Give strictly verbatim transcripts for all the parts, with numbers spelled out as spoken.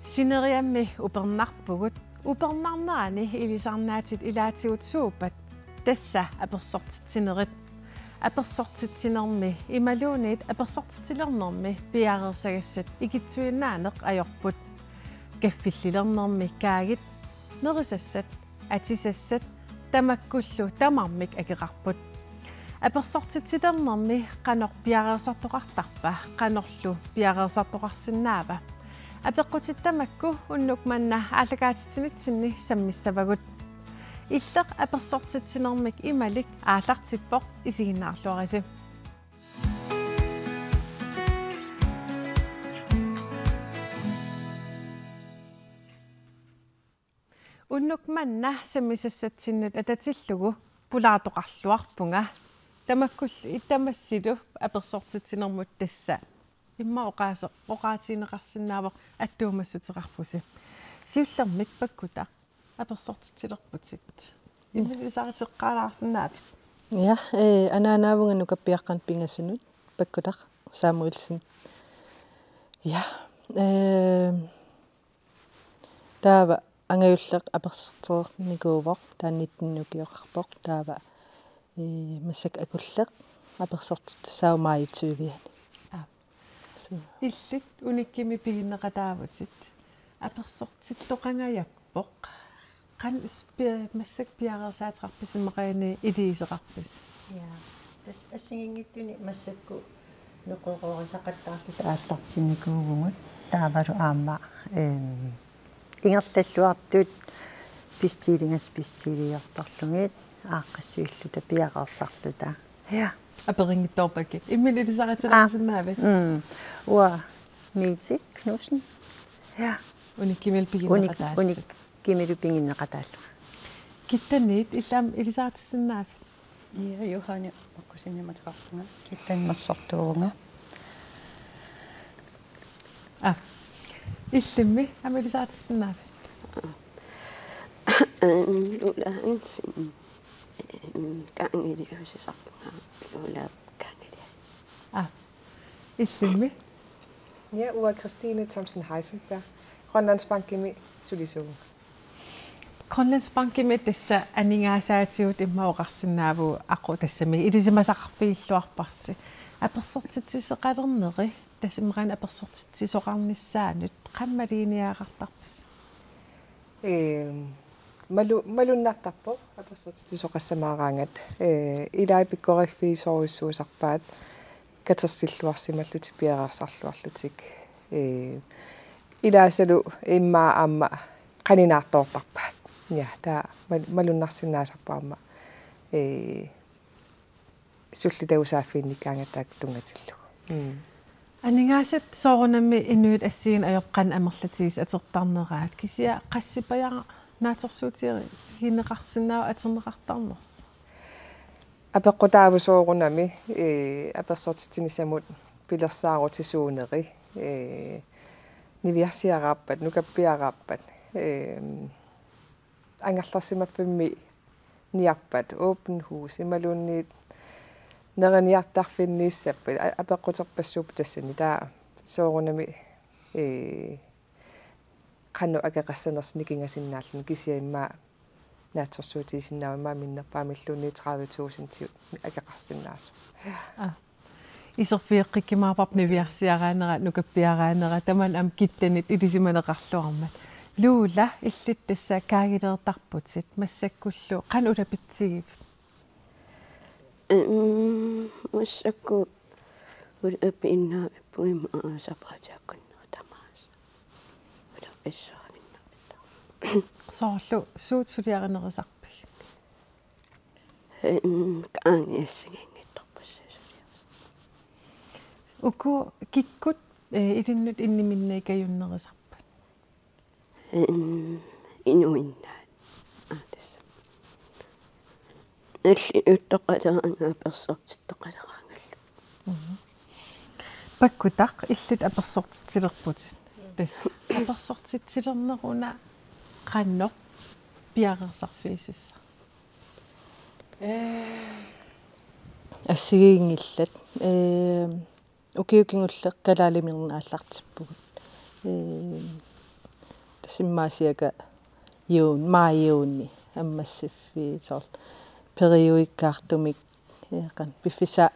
Sineriammi upernarpugut. Upernarnerani ilisarnaatit ilaatigut suuppat? Tassa apersortitsinerit. Apersortitsinermi imaluunniit apersortitsilernermi piareersagassat ikittuinnaaneq ajorput. Kaffillilernermi kaagit, nerisassat, atisassat tamakkullu tamarmik akeqarput. Apersortitsilernermi qanoq piareersartoqartarpa, qanorlu piareersartoqarsinnaava? Apeqqutit tamakku unnuk manna aallakaatitsinitsinni sammissavagut. Illeq apersortitsinermik imalik aallartippoq, isiginnaarluarisi. Unnuk manna sammisassatsinnut atatillugu pulaartoqarluarpunga. Tamakkulli tamassilu apersortitsinermut tassa immaqa oqaaseq oqaatigineqarsinnaavoq attuumassuteqarpusi. Siullermik Pakkutaq, apersortitsilerputit. Imminut ilisariteqqaalaarsinnaavit? Ja, eh, anaanaavunga nukappiaqqanut pingasunut, Pakkutaq Samuelsen. Ja, eh, taava angajulleq apersortereernikuuvoq, taanna nitten ukioqarpoq, taava, eh, massakkut akulleq apersortittussaavoq maajip tyvianni. Aa. Suu. Illit Unikkimi piginneqataavutit. Apersortittoqangajappoq. Qanoq is-, pia-, massakkut piareersaateqarpisi, imaluunniit iliuuseqarpisi? Ja. Tassa assigiinngitsuni massakkut neqeroorisaqattaarluta aallartinnikuuvugut. Taavalu aamma, em, ingerlalluartut bestillingassat bestiliortorlugit aaqqissuilluta piareersarluta. Ja. Aperinngitsoorpakka. Imminut ilisaritilaarsinnaavit? Mm. Uanga Mette Knudsen. Ja. Unikkimilu piginneqataallutit. Unik-, Unikkimilu piginneqataallunga. Kittaniit illit aamma ilisaritissinnaavit? Ja, Johanne Markussenimik ateqarpunga. Kittani mersortuuvunga. Aa. Illimmi aamma ilisaritissinnaavit? Øhm, Lola Hansen. Øhm, Gaangiliuusisarpunga. Lola Gaangili. Aa. Illimmi? Ja, uanga Christine Thomsen Heisenberg. Grønlandsbankimi sulisuuvunga. Grønlandsbankimi tassa aningaasaatigut immaqa oqarsinnaavugut, aqqugu tassami ilisimasaqarfigilluarparsi. Apersortitsisoqalerneri, tassami qanoq apersortitsisoqarnissaanut, qanoq maluginiagaqartarpisi? Ehm, malu-, malunnartarpoq apersortitsisoqassamaaraangat. Eh, ilaat pikkoriffigisorujussuusarpaat katersilluarsimallutik piareersarluarlutik. Eh, ilaasalu immaqa aamma qaninaartoortarpaat. Ja, taava mal-, malunnarsinnaasarpoq aamma, eh, sullittagut saaffiginnikkaangatta taakku tunngatillugu. Mm. Aningaasat soorunami inuit assigiinngitsut ajoqerneq amerlatigisut atortarneraat, kisianni qassipajaaq naatsorsuutigineqarsinnaava atorneqartarnersoq? Apeqqutaavoq soorunami, ee, apersortitsinissamut pilersaarutisuuneri, ee, niviarsiaraappat, nukappiaraappat, ee, angerlarsimaffimmi niarpat, open hus, imaluunniit neriniartarfinniissappat, a-, apeqquterpassuupput tassani, taava soorunami, ee, qanoq akeqassanersoq nikingasinnaalluni, kisianni immaqa naatsorsuutigisinnaavoq immaqa minnerpaamilluunniit tredive tusindiunik akeqarsinnaasoq. Aa. Iserfigeqqikkumaarparput niviarsiaraanera, nukappiaraanera, tamanna aamma Kittanit ilisimaneqarluarmat. Lola, illit tassa kaagileertarputit, massakkullu qanoq ulapitsigivit? Ehm, massakkut ulapiinnaavippugut immaqa sapaatip akunneri tamaasa. Ulapissuaannginnavittarput. Soorlu suut suliarinerusarpigit? Ehm, qaangiassiginngitsorpassuit suliarisarput. Uku kikkut, eh, ilinnut inniminneq ikajunnerusarpat? Ehm, inuinnaat. Aa, tassa. Nalliuttoqaleraangat apersortittoqaleraangallu. Mhm. Pakkutaq, illit apersortitsilerputit. Tassa. Apersortitsilerneruna qanoq piareersarfigisassaaq? Ee, assigiinngillat. Ee, ukioq kingulleq kalaaliminernik aallartippugut. Ee, Tassa immaqa cirka juun, maj juuni ammassiffiit soorlu periodikkaartumik, ee, qanoq piffissaq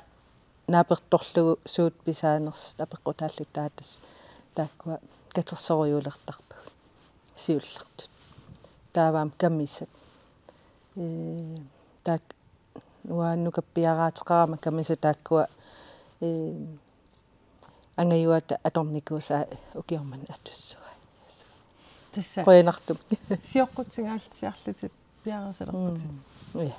naapertorlugu suut pisaanersut apeqqutaalluta tassa taakkua katersorujulertarpagut siullertut. Taava aamma kamisat. Ee, taak-, uanga nukappiaraateqarama kamisat taakkua, ee, angajuata atornikuusaat ukioq manna atussuai. Tassa qujanartumik. Sioqqutsingaallitsiarlutit piareersalerputit. Mm. Ja.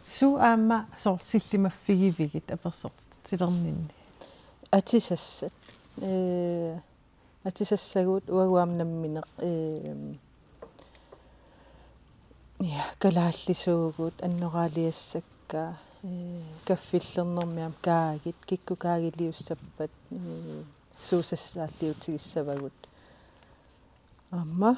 Suut aamma soorlu sillimaffigivigit apersortitsilerninni? Atisassat. Ee, atisassagut uagut aamma nammineq, ee, ja, kalaallisuugut, annoraaliassakka, ee, kaffillernermi aamma kaagit, kikkut kaagiliussappat, ee, suusassaalliutigissavagut. Aamma.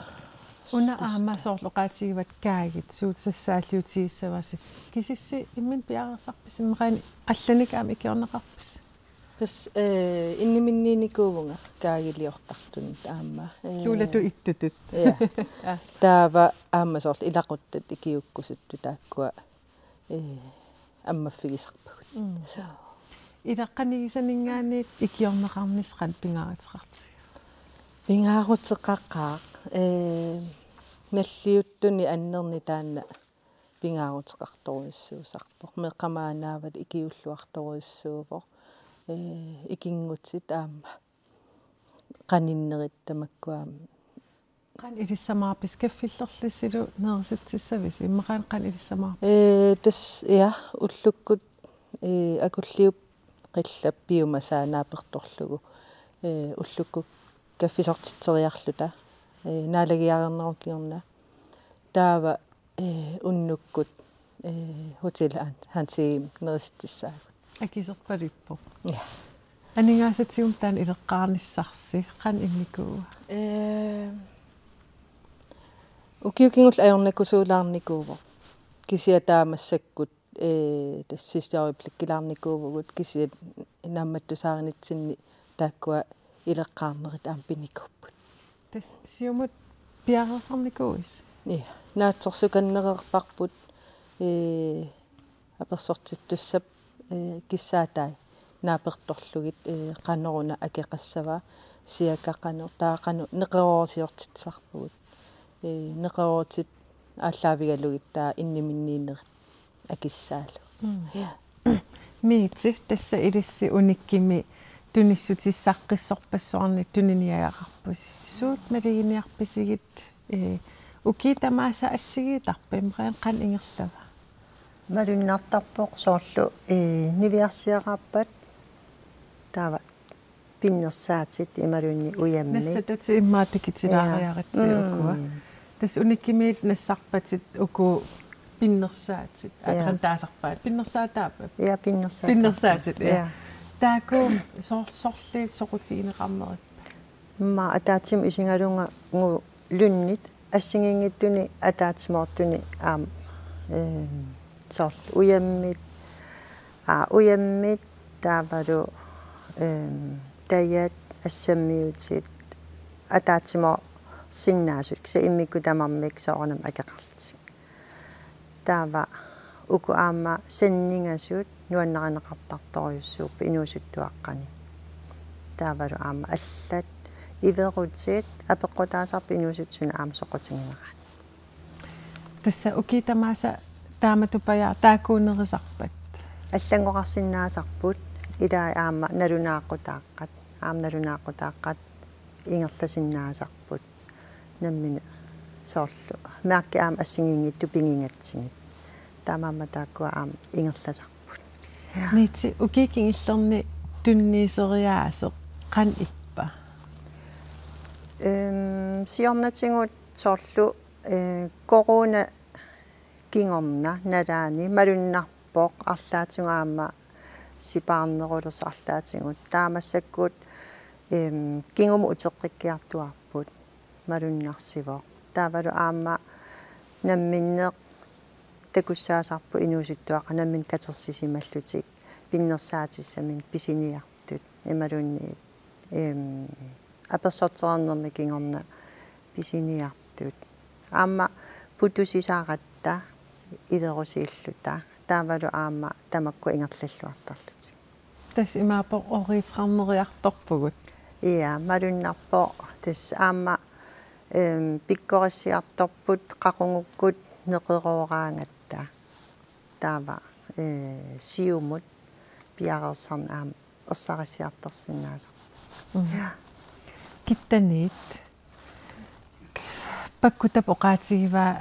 Una aamma soorlu oqaatigivat kaagit, suusassaalliutigissavasi. Kisitsi imminut piareersarpisi, immaqaana allanik aamma ikiorneqarpisi? Tassa, ee, inniminniinnikuuvunga kaagiliortartunut aamma. Ee, juulatut ittutut. Ja. Aa. Taava aamma soorlu ilaquttat ikiuukkusuttut taakkua, ee, ammaffigisarpagut. Mm. Ilaqqanigisaninngaanniit ikiorneqarnissaq qanoq pingaaruteqartigiva? Pingaaruteqaqaaq, ee, nalliuttuni annerni taanna pingaaruteqartorujussuusarpoq. Meeqqama aanaavali ikiuulluartorujussuuvoq. Ee, ikinngutit aamma qaninnerit tamakku aamma. Qanoq ilissamaarpisi, kaffillerlisilu nerisitsissavisi, immaqaana qanoq ilissamaarpisi? Ee, tassa, ja, ullukkut, ee, akulliup qillap piumasaa naapertorlugu, ee, ullukkut kaffisortitseriarluta, ee, naalagiareernerup kingorna. Taava, ee, unnukkut, ee, Hotel Han-, Hansi nerisitsissaagut. Akiserpalippoq. Ja. Aningaasatigummi taanna ileqqaarnissarsi, qanoq immikuua? Ee, ukiut kingulliit ajornakusuulaarnikuuvoq. Kisianni taava massakkut, ee, tassa sidste øjeblikkilaarnikuuvugut, kisianni naammattusaarinitsinni taakkua ileqqaarnerit aamma pinikuupput. Tassa siumut piareersarnikuuisi? Ja, naatsorsukannereerparput, ee, apersortittussap, ee, kissaatai naapertorlugit, ee, qanoruna akeqassava, siaka qanoq, taava qanoq neqeroorsiortitsisarpugut. Ee, neqeroorutit aallaavigalugit taava inniminniinnerit akissaalu. Mm. Ja. Miiti, tassa ilissi unikkimi tunissutissaqqisorpassuarnik tuniniagaqarpusi. Suut maluginiarpisigit, ee, ukiut tamaasa assigiittarpa, immaqaana qanoq ingerlava? Malunnartarpoq soorlu, ee, niviarsiaraappat taava pinnersaatit imaluunniit ujammit. Nassatatit immaqa takitilaariaritsi. Ja. Ukua. Mm. Tassa unikkimiillu nassarpatit uku pinnersaatit. Ja. Atan taasarpaat. Pinnersaataappat? Ja, pinnersaataappat. Pinnersaatit, ja. Ja. Taakku sor-, sorliit soqutigineqarnerippat? Immaqa ataatsimut isigaluguluunniit assigiinngitsuni ataatsimoortuni aamma, ehm, soorlu ujammit, aa, ujammit taavalu, ehm, tajat assammiutit ataatsimoorsinnaasut, kisianni immikkut tamarmik soorunami akeqarlutik. Taava uku aamma sanningasut nuannarineqartartorujussuupput inuusuttuaqqani. Taavalu aamma allat iverutit apeqqutaasarput inuusuttut suna aamma soqutigineraat. Tassa ukiut tamaasa taamatupajaaq taakkuunerisarpat? Allanngoqarsinnaasarput, ilai aamma nalunaaqqutaaqqat, aamma nalunaaqqutaaqqat ingerlasinnaasarput. Nammineq soorlu mærkit aamma assigiinngitsut pigigatsigit. Taamaammat taakkua aamma ingerlasarput. Ja. Miiti, ukiup kingullerni tunniuseriaaseq qanoq ippa? Ehm, siornatigut soorlu, eh, corona kingorna nalaani malunnarpoq arlaatigut aamma sipaarnerulersoq arlaatigut. Taava massakkut, ehm, kingumut uteqqikkiartuaarput malunnarsivoq. Taavalu aamma namminneq takussaasarput inuusuttuaqqat namminneq katersisimallutik pinnersaatissaminnik pisiniartut imaluunniit, ehm, apersortereernermi kingorna pisiniartut. Aamma putusisaratta ilerusiilluta. Taavalu aamma tamakku ingerlalluartarlutik. Tassa imaappoq ooriitaqarneriartorpugut. Ja, malunnarpoq tassa aamma, em, pikkorissiartorput qaqugukkut neqerooraangatta. Taava, eh, siumut piareersarneq aamma ersarissiartorsinnaasarpoq. Mhm. Ja. Kittaniit. Pakkutap oqaatigivaa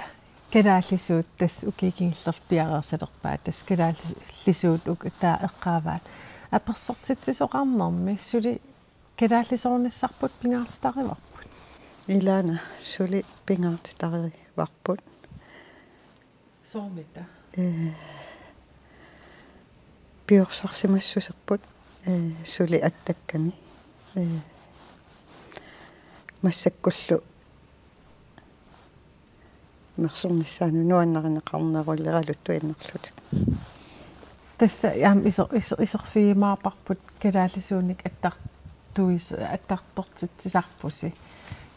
kalaallisuut tassa ukiut kingullerni piareersalerpaat, tassa kalaallisuut uku taava eqqaavaat. Apersortitsisoqarnermi suli kalaallisoornissarput pingaartitarivarput. Ilaana suli pingaartitarivarput. Soormita? Eh, piorsarsimassuserput, eh, suli attakkami. Eh, massakkullu mersornissaanut nuannarineqarneruleraluttuinnarlutik. Tassa aamma iser-, iser-, iserfigiumaarparput kalaallisuunik attartuis-, attartortitsisarpusi.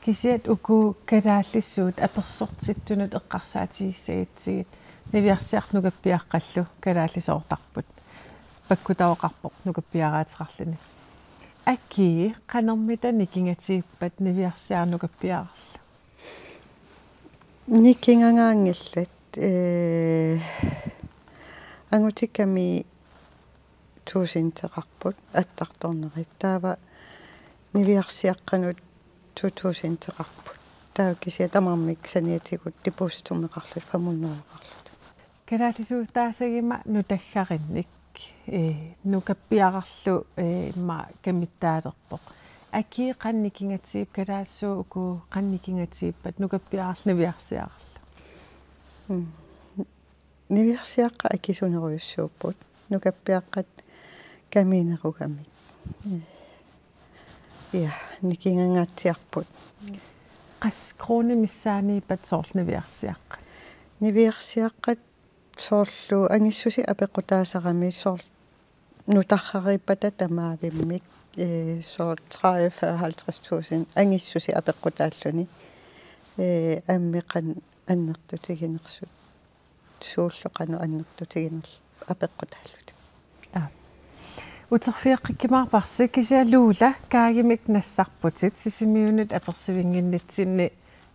Kisianni uku kalaallisuut apersortittunut eqqarsaatigissagutsigit niviarsiartut nukappiaqqallu kalaallisoortarput. Pakkutap oqarpoq nukappiaraateqarluni. Akii qanormita nikingatigiippat niviarsiartut nukappiararlu? Nikingagaanngillat, eh, angutikami tuusinteqarput attartornerit. Taava niviarsiaqqanut to tuusinteqarput. Taava kisianni tamarmik saniatigut depositummeqarlutik fem hundredeqarlutik. Kalaallisuutaasagima nutaggarinnik, eh, nukappiararlu, eh, immaqa kamittaalerpoq. Akii qanoq nikingatigiippat, kalaallisuut uku qanoq nikingatigiippat nukappiararlu niviarsiararlu? Mm. Niviarsiaqqat akisunerujussuupput. Nukappiaqqat kamiinnerugamik. Ja, nikingangaatsiarput. Qassit koruunit missaanniippat soorlu niviarsiaqqat? Niviarsiaqqat soorlu angissuseq apeqqutaasarami soorlu nutaqqariippata tamaavimmik, eh, soorlu tredive, fyrre, halvtreds tusind angissuseq apeqqutaalluni, eh, ammip qanoq annertutiginersut. Suullu qanoq annertutiginerlutik apeqqutaallutik. Aa. Uterfigeqqikkumaarparsi kisianni Lula Kaagimik nassarputit, Sisimiunut apersivinnginnitsinni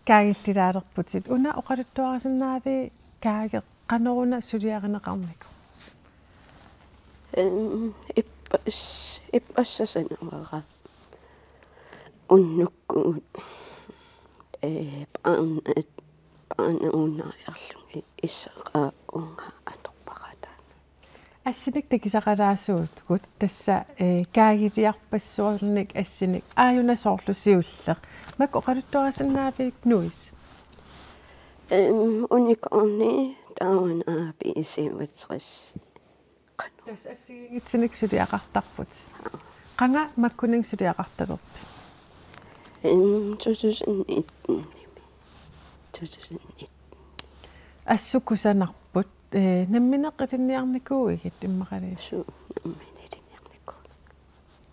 Kaagillilaalerputit. Una oqaluttuarisinnaaviuk Kaagi qanoruna suliarineqarnikoq? Em, ippas-, ippassaq sanavara. Unnukkuut, eh, paarnat, paarnat uunnariarlugit issaqaaq uunga atorpara taanna. Assinik takusaqalaassuugut tassa, eh, Kaagiliarpassuarnik assinik aajuna soorlu siulleq. Makku oqaluttuarisinnaaviuk Nuis? Em, unicorni taava una B syvogtres. Tassa assigiinngitsunik suliaqartarput. Qanga makkuninnga suliaqartalerpit? Em, to tusind nitten. To tusind nitten. Assut kusanarput, eh, nammineq ilinniarnikuuigit immaqalu? Suu, nammineq ilinniarnikuuvunga.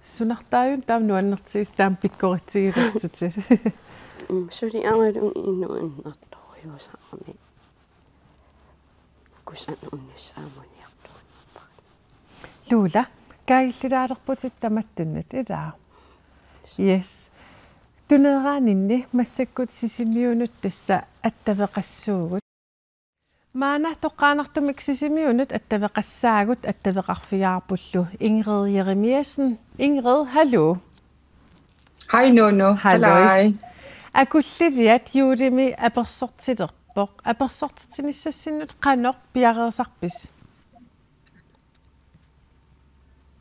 Sunartaajuna taama nuannertigisoq taama pikkoritsigilertitit? Mm, suliaralugit nuannertorujussuusarami. Kusanarnissaa aamma uniartuunerpaat. Lula, Kaagillilaalerputit tamattunnut, ilaa? Yes. Tuneeraaninni massakkut Sisimiunut tassa attaveqassuugut. Maanna toqqaannartumik Sisimiunut attaveqassaagut, attaveqarfigaarpullu Ingrid Jeremiassen. Ingrid, hallo. Hej, Nunu. Hallo. Halløj. Akulliliat juulimi apersortilerpoq. Apersortitsinissassinnut qanoq piareersarpisi?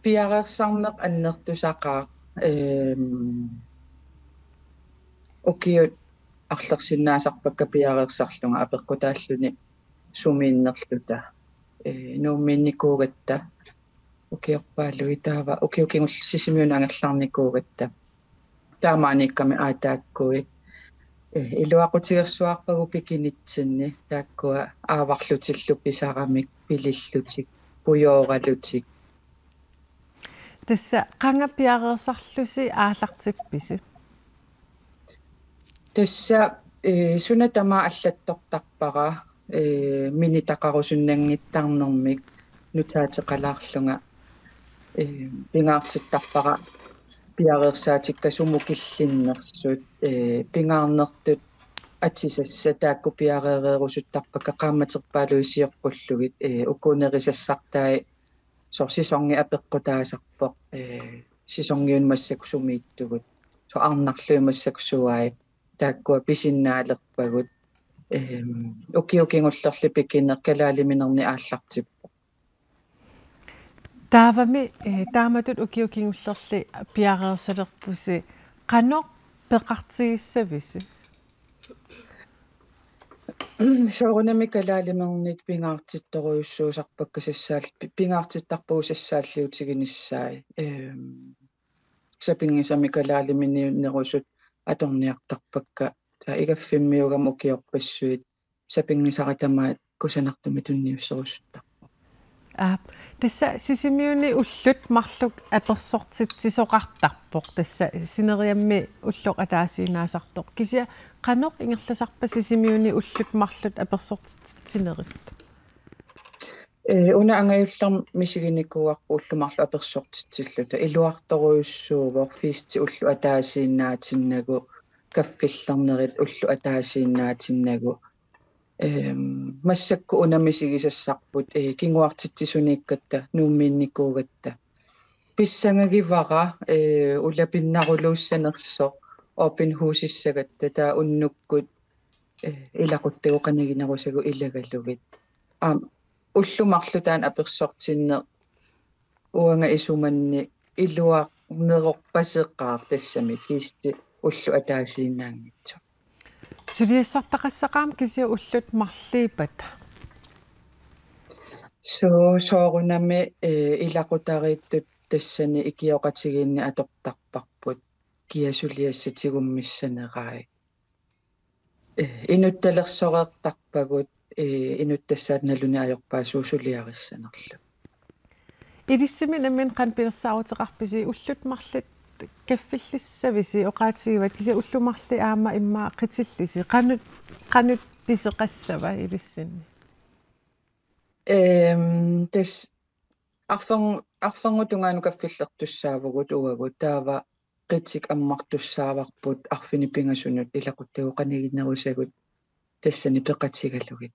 Piareersarneq annertusaqaaq, ehm, ukiut arlersinnaasarpakka piareersarlunga apeqqutaalluni sumiinnerluta, eh, Nuummiinnikuugatta ukiorpaaluit taava ukiut kingulliit Sisimiunut angerlarnikuugatta. Taamaaniikkami aataakkui, eh, iluaqutigersuarpagut pikinitsinni taakkua aavarlutillu pisaramik pilillutik, pujooralutik. Tassa qanga piareersarlusi aallartippisi? Tassa, eh, suna tamaat allattortarpara, eh, minitaqarusunnanngittarnermik nutaateqalaarlunga, eh, pingaartittarpara piareersaatikka sumut killinnersut, eh, pingaarnertut atisassat taakku piareereerusuttarpakka qaammaterpaaluit sioqqullugit, eh, uku nerisassartai soorlu sæsoni apeqqutaasarpoq, eh, sæsoniuna massakkut sumiittugut. Soorlu arnarlugit massakkut suai, taakkua pisinnaalerpagut. Ehm, ukiut kingullerni pikineq kalaaliminerni aallartippoq. Taavami, eh, taamatut ukiut kingullerni piareersalerpusi, qanoq peqartigissavisi? Soorunami kalaalimernit pingaartittorujussuusarpakka sassaal-, pi-, pingaartittarpagut sassaalliutiginissaat. Ehm, sapinngisamik kalaaliminiunnerusut atorniartarpakka. Taava igaffimmiugama ukiorpassuit sapinngisara tamaat kusanartumik tunniusserusuttarpoq. Aap, tassa Sisimiuni ullut marluk apersortitsisoqartarpoq, tassa sineriammi ulloq ataasiinnaasartoq. Kisianni qanoq ingerlasarpa Sisimiuni ullut marluk apersortitsinerit? Eh, una angajullermik misiginikuuarput ullut marluk apersortitsilluta. Iluartorujussuuvoq, feesti ulloq ataasiinnaatinnagu, kaffillernerit ulloq ataasiinnaatinnagu. Ehm, massakkut una misigisassarput, eh, kinguartitsisuniikkatta, Nuummiinnikuugatta. Pissangagivara, eh, ulapinnaruluussanersoq open husissagatta, taava unnukkut, eh, ilaquttagut qaniginerusagut ilagalugit. Aamma ullut marluk taanna apersortinneq uanga isumanni iluarnerorpaseqaaq, tassami feesti ulloq ataasiinnaanngitsoq. Suliassartaqassaqaarmat kisianni ullut marliippat? Suu, soorunami, eh, ilaqutariittut tassani ikioqatigiinni atortarparput, kia suliassat tigummissanerai. Eh, inuttalersoreertarpagut, eh, inuttassaat naluneq ajorpaat suut suliarissanerlugit. Ilissimi nammineq qanoq pilersaaruteqarpisi, ullut marluk kaffillissavisi? Oqaatigivat kisianni ullut marluk aamma immaqa qitillissi. Qanoq, qanoq pisoqassava ilissinni? Ehm, tassa arfern-, arferngup tungaanut kaffillertussaavugut uagut, taava qitik ammartussaavarput arfineq-pingasunut ilaquttagut qaniginerusagut tassani peqatigalugit.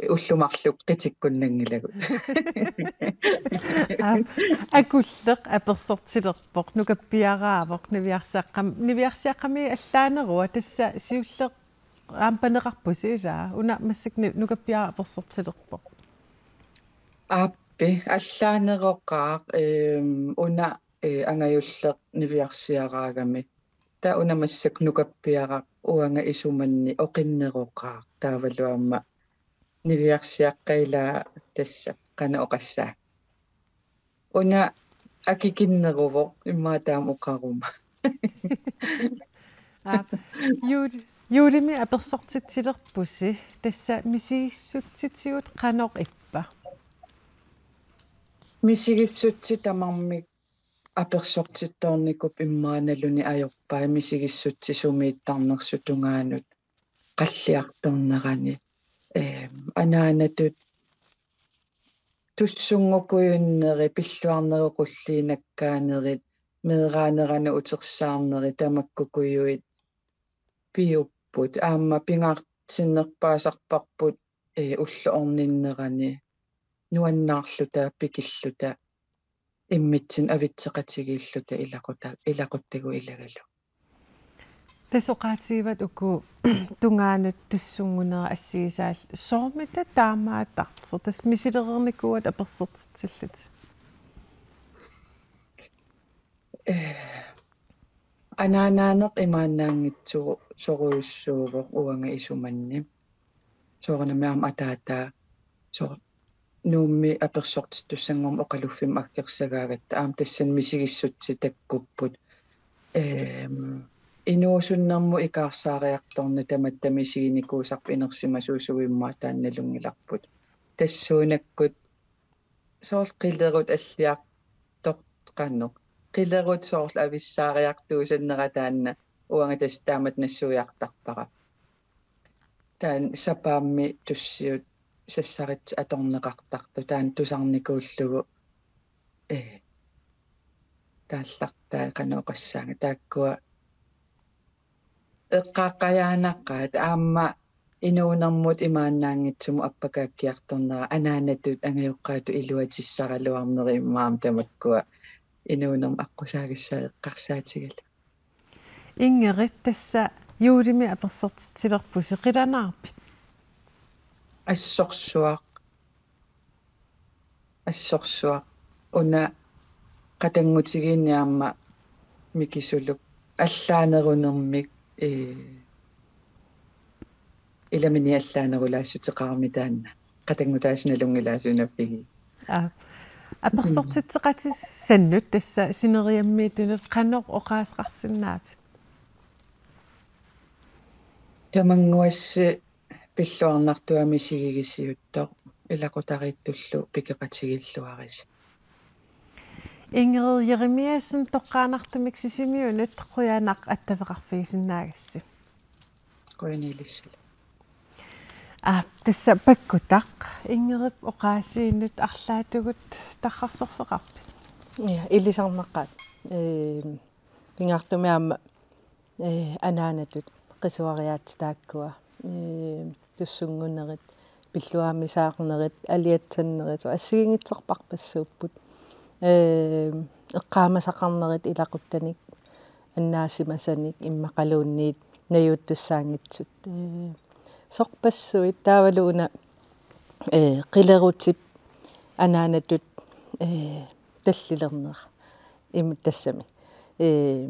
Ullut marluk qitikkunnanngilagut. Aap, Akulleq apersortilerpoq, nukappiaraavoq, niviarsiaqqam-, niviarsiaqqamik allaanerua, tassa siulleq aamma paneqarpusi ilaa, una massakkut ni-, nukappiaraq apersortilerpoq. Aappi, allaaneroqaaq, ehm, una, eh, angajulleq niviarsiaraagami. Taava una massakkut nukappiaraq uanga isumanni oqinneroqaaq, taavalu aamma niviarsiaqqat ilaa, tassa qanoq oqassaanga. Una akikinneruvoq immaqa taama oqaruma. Aap, juul-, juulimi apersortitsilerpusi, tassa misigissutitigut qanoq ippa? Misigissutsit tamarmik apersortittoornikuupput, immaqa naluneq ajorpai misigissutsit sumiittarnersut tungaanut qalliartornerani. Ehm, anaanatut tussunngukujunneri, pilluarnerup qulliit nakkaanerit, meeraaneranut utersaarneri, tamakkukujuit piupput. Aamma pingaartinnerpaasarparput, eh, ulloq orninnerani nuannaarluta, pikilluta, immitsinnut avitseqatigiilluta ilaquta-, ilaquttagut ilagalugit. Tassa oqaatigivat uku tungaanut tussunngunerat assigisaallu. Soormita taamaattartoq? Tassa misilereernikuuat apersortitsillutit. Eh, anaanaaneq imaannaanngitsorujussuuvoq uanga isumanni. Soorunami aamma ataataa, soor-, Nuummi apersortittussanngormat oqaluffimmut aggersagaagatta, aamma tassani misigissutsit takkupput. Ehm, inuusunnermut ikaarsaariartorneq tamatta misiginikuusarpoq, inersimasuusugut immaqa taanna nalunngilarput. Tassuunakkut soorlu qilerut alliartortoq qanoq. Qilerut soorlu avissaariartuusannera taanna Uanga tassa taamatut nassuiartarpara. Taanna sapaammi tussiut sassaritsi atorneqartartut taanna tusarnikuullugu, ee, taallartai qanoq oqassaanga, taakkua eqqaaqqajaanaqaat aamma inuunermut imaannaanngitsumut appakaakkiartornera, anaanatut angajoqqaatut iluatissaraluarneri immaqa aamma tamakkua inuunermut aqqusaagassaat eqqarsaatigalugu. Ingrid, tassa juulimi apersortitsilerpusi, qilanaarpit? Assorsuaq. Assorsuaq. Una qatanngutigiinni aamma mikisuluk allaanerunermik, ee, ilaminik allaanerulaassuteqarami taanna. Qatanngutaasut nalunngilaat sunaaffigiuk. Aa. Apersortitseqatissannut tassa sineriammiittunut qanoq oqaaseqarsinnaavit? Tamannguassi pilluarnartuami sigigisiuttoq, ilaqutariittullu pikeqatigilluarisi. Ingrid Jeremiassen, toqqaannartumik Sisimiunut qujanaq attaveqarfigisinnaagassi. Qujanaq ilissi. Aa, tassa Pakkutaq, Ingridip oqaasiinut arlaatigut tarrarsorfeqarpit? Ja, ilisarnaqaat. Ee, pingaartumik aamma, ee, anaanatut qisuariaatsit taakkua, ee, tussunngunerit, pilluaamisaarnerit, aliatsannerit, soorlu assigiinngitsorpassuupput. Ee, eqqaamasaqarnerit ilaquttanik, annaasimasanik immaqaluunniit najuuttussaanngitsut. Ee, sorpassuit taavalu una, ee, qilerutip anaanatut, ee, tallilernera. Imaattoq tassami. Ee,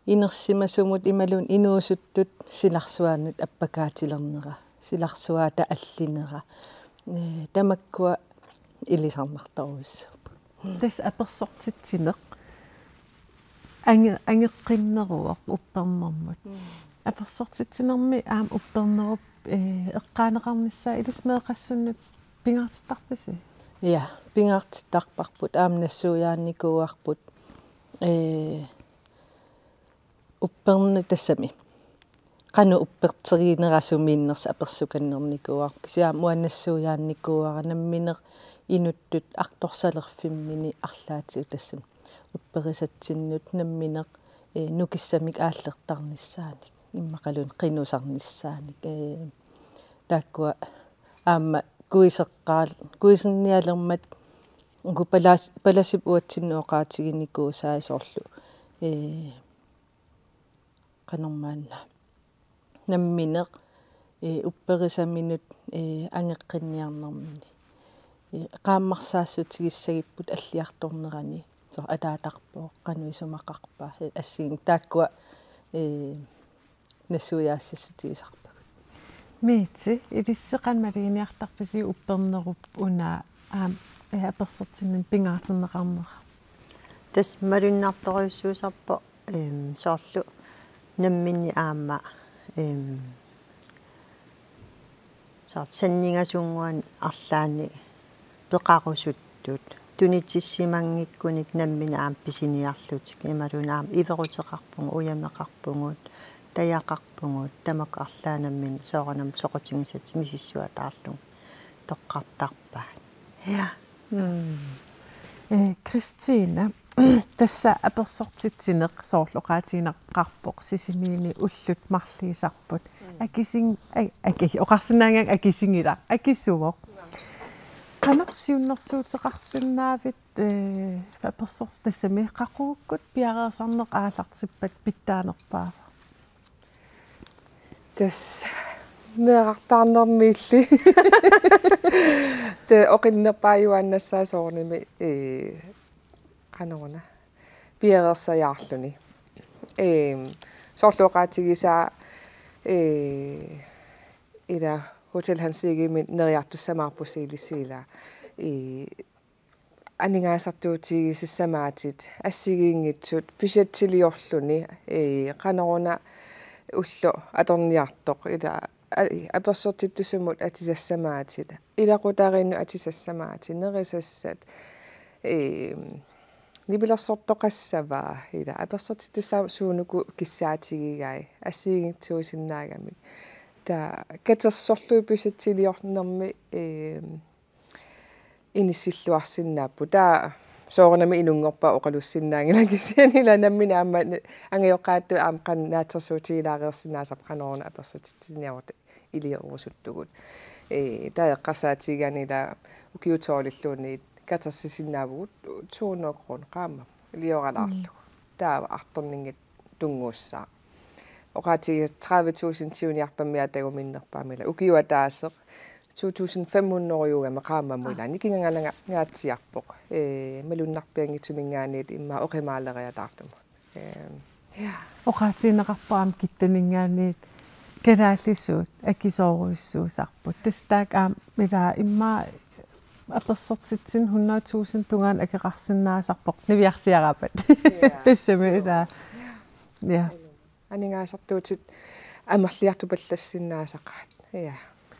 inersimasumut imaluunniit inuusuttut silarsuaannut appakaatilernera, silarsuata allinera. Ee, tamakkua ilisarnartorujussuupput. Tassa apersortitsineq ange-, angeqqinneruvoq uppernermut. Mm. Apersortitsinermi aamma uppernerup, ee, eqqaaneqarnissaa ilissi meeqqassunnut pingaartittarpisi? Ja, pingaartittarparput, aamma nassuiaannikuuarput. Ee, upperneq tassami. Qanoq upperterinerasumiinnersoq apersukannernikuuarput. Kisianni uanga nassuiaannikuuara nammineq inuttut artorsalerfimmini arlaatigut tassami. Upperisatsinnut nammineq, ee, nukissamik aallertarnissaanik. Immaqaluunniit qinusarnissaanik. Ee, taakkua aamma kuiseqqaal-, kuisernialermat uku palas-, palasip uatsinnut oqaatiginikuusai soorlu. Ee, qanormaanna. Nammineq, ee, upperisaminut, ee, angeqqinniarnermini. Ee, qaammarsaassutigissagipput alliartornerani. Soorlu ataatarpoq, qanoq isumaqarpa, ee, assigiinngitsunik taakkua, ee, nassuiaassissutigisarpagut. Miiti, ilissi qanoq maluginiartarpisi uppernerup una aamma, ee, apersortitsinermi pingaartinneqarnera? Tassa malunnartorujussuusarpoq, em, soorlu namminneq aamma, em, soorlu sanningasunnguanik arlaannik peqarusuttut, tunitsissimanngikkunik nammineq aamma pisiniarlutik, imaluunniit aamma iveruteqarpugut, ujameqarpugut, tajaqarpugut, tamakku arlaat nammineq soorunami soqutigisatik misissuataarlugit toqqartarpaat. Ja. Mm. Ee, Kristina, tassa apersortitsineq soorlu oqaatigineqarpoq Sisimiuni ullut marluusarput. Mm. Akising-, ai, aki-, oqarsinnaagaanga akisigilaq, akisuvoq. Qanoq siunnersuuteqarsinnaavit, ee, apersor-, tassami qaqugukkut piareersarneq aallartippat pitsaanerpaava? Tassa meerartaarnermiilli. Tassa oqinnerpaajuaannassaaq soorunami, ee, qanoruna, piareersajaarluni. Ee, soorlu oqaatigisaa, ee, ila Hotel Hans Egedemi neriartussamaarpusi ilissi ila, ee, aningaasartuutigisassiamaatit assigiinngitsut budgetiliorluni, ee, qanoruna ulloq atorniartoq, ila, a-, apersortittusumut atisassiamaatit, ilaqutariinnut atisassiamaatit, nerisassat, ee, Nipilersortoqassavaa ila apersortittussaammat suunuku kissaatigigai assigiinngitsuusinnaagamik. Taava katersorlugit pisatsiliornermi, eem, inissilluarsinnaapput. Taava soorunami inunngorpat oqalussinnaanngilaq kisianni ila nammineq aamma angajoqqaatut aamma qanoq naatsorsuutigilaareersinnaasarpoq qanoruna apersortitsiniarutta iliorusuttugut. Ee, taava eqqarsaatigigaanni ila ukiut tolvilluunniit katersisinnaavugut to hundrede kroner qaammammut ilioralaarlugu. Mm. Taava artorninngit tunnguussaaq. Oqaatigigassat tredive tusind siuniarpammiaat takuminnerpaamik ila ukioq ataaseq to tusind fem hundrede-ugami qaammammut ila nikingangalanga-, ngaatsiarpoq. Ee, malunnarpianngitsuminngaanniit immaqa oqimaaleriataartumut. Ehm, ja. Oqaatigineqarpoq aamma Gittaninngaanniit kalaallisuut akisoorujussuusarput. Tassa taakku aamma ila immaqa apersortitsineq hundrede tusind tungaanut akeqarsinnaasarpoq niviarsiaraapput. Ja. Tassami suu. Ila. Ja. Aningaasartuutit amerliartupallassinnaasaqaat. Ja.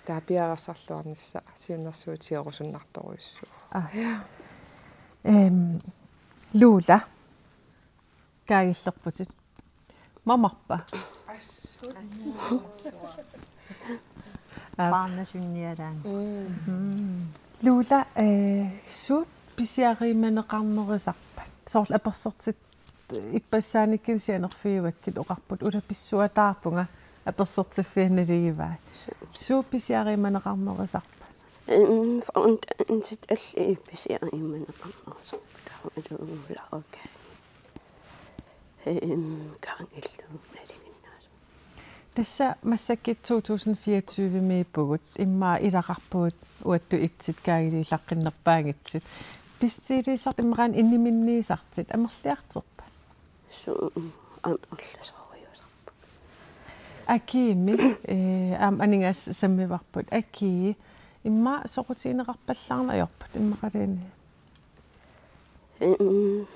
Taava piareersarluarnissaq siunnersuutigiorusunnartorujussuuvoq. Aa. Ja. Ehm, Lula. Kaagillerputit. Mamarpa? Aap. Paarnasunnialaani. Mm. Lula, eh, suut pisiariumaneqarnerisarpat? Soorlu apersortit ippassaanikkut sianerfigivakkit oqarput ulapissuataarpunga apersortiffiannaligivai. Su- Suut pisiariumaneqarnerisarpat? Em, frontansit alli pisiariumaneqarnerisarput. Taavalu Lula, okay. Em, kaangilluunniit nalinginnaasut. Tassa massakkut to tusind fireogtyve-miippugut, immaqa ilaqarpugut uattut itsit kaagiliulaqqinnerpaanngitsut. Pisitsiliisartut immaqaana inniminniisartut amerliartorpat? Suu, amerlasoorujussuusarput. Akiimi, eh, aamma aningaasat sammivarput. Akii, immaqa soqutigineqarpallaarneq ajorput, immaqaluunniit. Em,